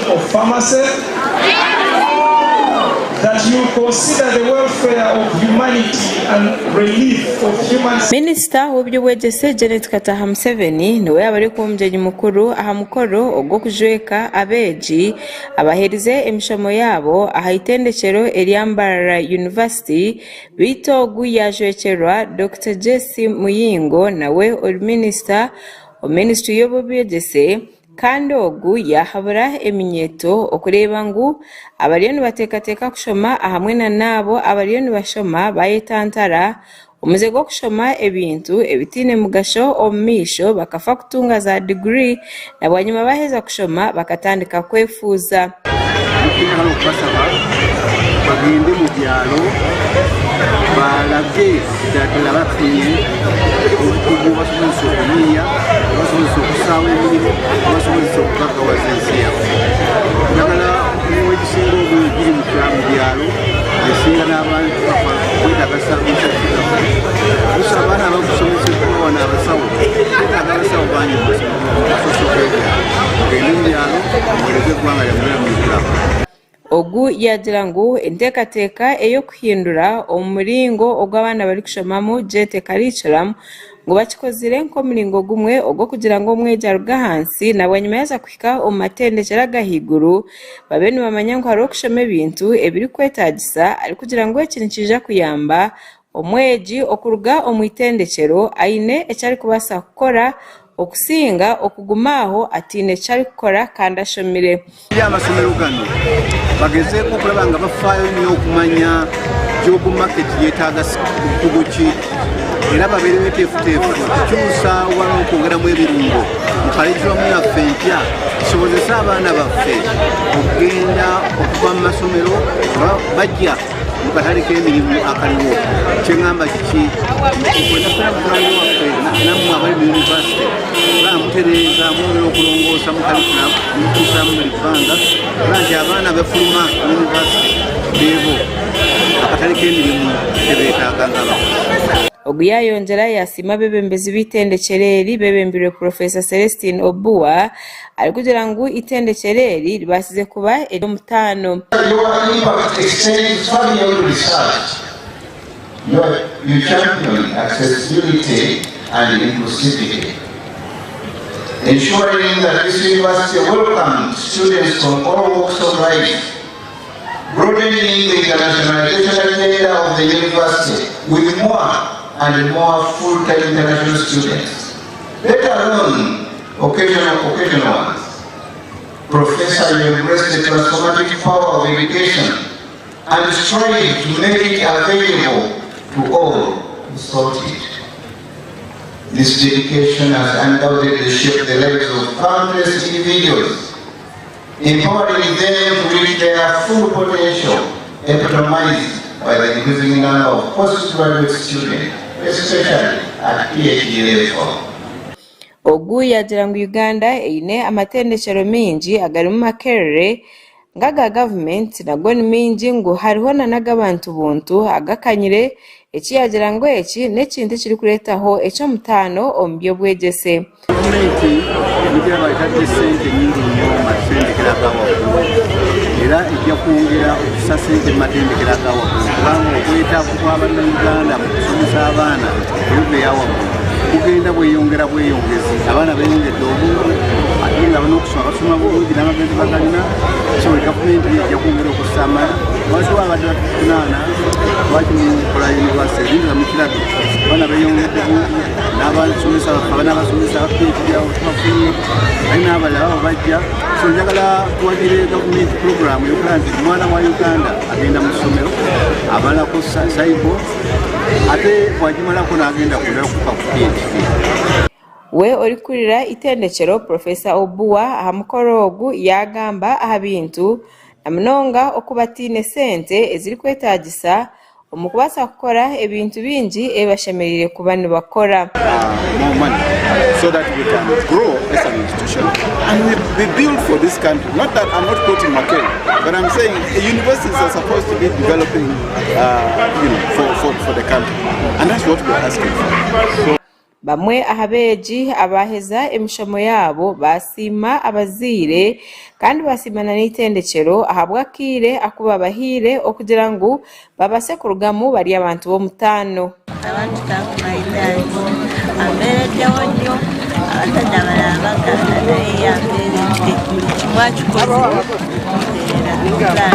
of Pharmacy, that you consider the welfare of humanity and relief of human Minisita w'eby'obwegyese Janet Kataha Museveni niwe yaaba arikuba omugyenyi mukuru aha mukoro ogw'okujweka abeegi abaherize emishomo yaabo aha itendekyero erya Mbarara University beitu ogu yaajwekyerwa Dokita JC Muyingo nawe ori minisita omu minisiture y'eby'obwegyese Kandi ogu yaahabura eminyeeto okureeba ngu abariyo nibateekateeka kushoma ahamwe na n'abo abariyo nibashoma baayetantara omuze gw'okushoma ebintu ebitaine mugasho omu maisho bakafa kutunga za diguri na bwanyima baaheza kushoma bakatandika kwefuuza. Nituteekaho okubashaba bagende omu byaro barage ddala bafunye obukugu obubasobozesa okuyiiya, obubasobozesa okusaawo emirimo, obubasobozesa okugagawaza ensi yaffe. Njagala emirimu egisinga obungi giri mu byaro esinga n'abantu kwetaaga saavisi zaffe. Busa abaana abakusomesebwa wano abasawo, twetaaga abasawo bangi mu masomero g'ebyaro. Mugende omu byaro muheereze eggwanga lyammwe era mulikulaakulanye. Ogu yaagira ngu enteekateeka ey'okuhindura omu muringo ogu abaana barikushomamu Jete Curriculum ngu bakikozire nk'omuringo gumwe ogw'okugira ngu omwegi aruge ahansi na bwanyima yaaza kuhika omu matendekyero ag'ahaiguru babe nibamanya ngu hariho okushoma ebintu ebirikwetaagisa arikugira ngu eki nikiija kuyamba omwegi okuruga omu itendekyero aine eki arikubaasa kukora okusinga okuguma aho ataine ki arikukora kandi ashomire. Amasomero gano bagezeeku okuraba nga bafaayo nnyo okumanya job market yetaaga bukugu ki era babeere beteefuteefu okukyusa oba n'okwongeramu ebirungo mu curriculum yaffe empya kisobozese abaana baffe okugenda okuva mu masomero nga bajja mu katale k'emirimu akaliwo. Kyengamba kiki nti kwenda fena mutabani waffe nammwe abali mu yunivasite okulaba mutereeza mwongera okulongoosa mu kalikulamu mukyusaamu buli bbanga okulaba nti abaana abafuluma yunivasite beebo akatale k'emirimu kebeetaaga ng'abakozi. Ogu yaayongyera yaasiima abeebembezi b'eitendekyero eri beebembirwe Purofeesa Celestine Obua arikugira ngu eitendekyero eri ribaasize kuba ery'omutaano. Your impact extends far beyond research. You champion accessibility and inclusivity, ensuring that this university welcomes students from all walks of life, broadening the internationalization agenda of the university with more and more full-time international students, let alone occasional, occasional ones. Professor, you embrace the transformative power of education and strive to make it available to all who sought it. This dedication has undoubtedly shaped the lives of countless individuals, empowering them to reach their full potential, epitomized by the increasing number of postgraduate students, especially at PhD level. Ogu yaagira ngu Uganda eine amatendekyero maingi agarimu Makerere nk'aga gavumenti nago ni maingi ngu hariho nana ag'abantu buntu agakanyire eki yaagira ngu eki n'ekintu ekirikureetaho eky'omutaano omu by'obwegyese. Gavumenti nigiraba etadde sente nyingi nnyo mu matendekero aga waggulu era ejja kwongera okussa sente mu matendekero aga waggulu kubanga obwetaavu bwa bannayuganda mu kusomesa abaana ku level eya waggulu bugenda bweyongera bweyongezi. Abaana beeyongedde obungi ate nga n'okusoma basoma bulungi n'amagezi bagalina so gavumenti ejja kwongera okussa amaanyi. Lwaki abadde batuvunaana lwaki mukola yunivasite ebintu nga mukirabye abaana beeyongedde bungi n'abasomesa baffe abaana abasomesa PhD awo tubafunye ate n'abalala babo bajja so njagala tuwagire gavumenti pulogulaamu eyokulaba nti omwana wa Uganda agenda mu ssomero amalako sayipo ate bwagimalako n'agenda kundala kutuuka ku PhD. We orikukurira eitendekyero, Professor Obua aha mukoro ogu yaagamba aha bintu na munonga oku bataine sente ezirikwetaagisa omu kubaasa kukora ebintu bingi ebi bashemereire kuba nibakora. more money so that we can grow as an institution and we, we build for this country. Not that I'm not quoting Makerere, but I'm saying universities are supposed to be developing for, for, for the country. And that's what we're asking for. Bamwe aha beegi abaaheza emishomo yaabo baasiima abazaire kandi baasiima na n'eitendekyero ahabw'akaire aku babahaire okugira ngu babaase kurugamu bari abantu b'omutaano. I want to thank my dad ambeereddewo nnyo abasajja abalala bagaana naye ye ambeeredde buli kimu akikoze okumbeera.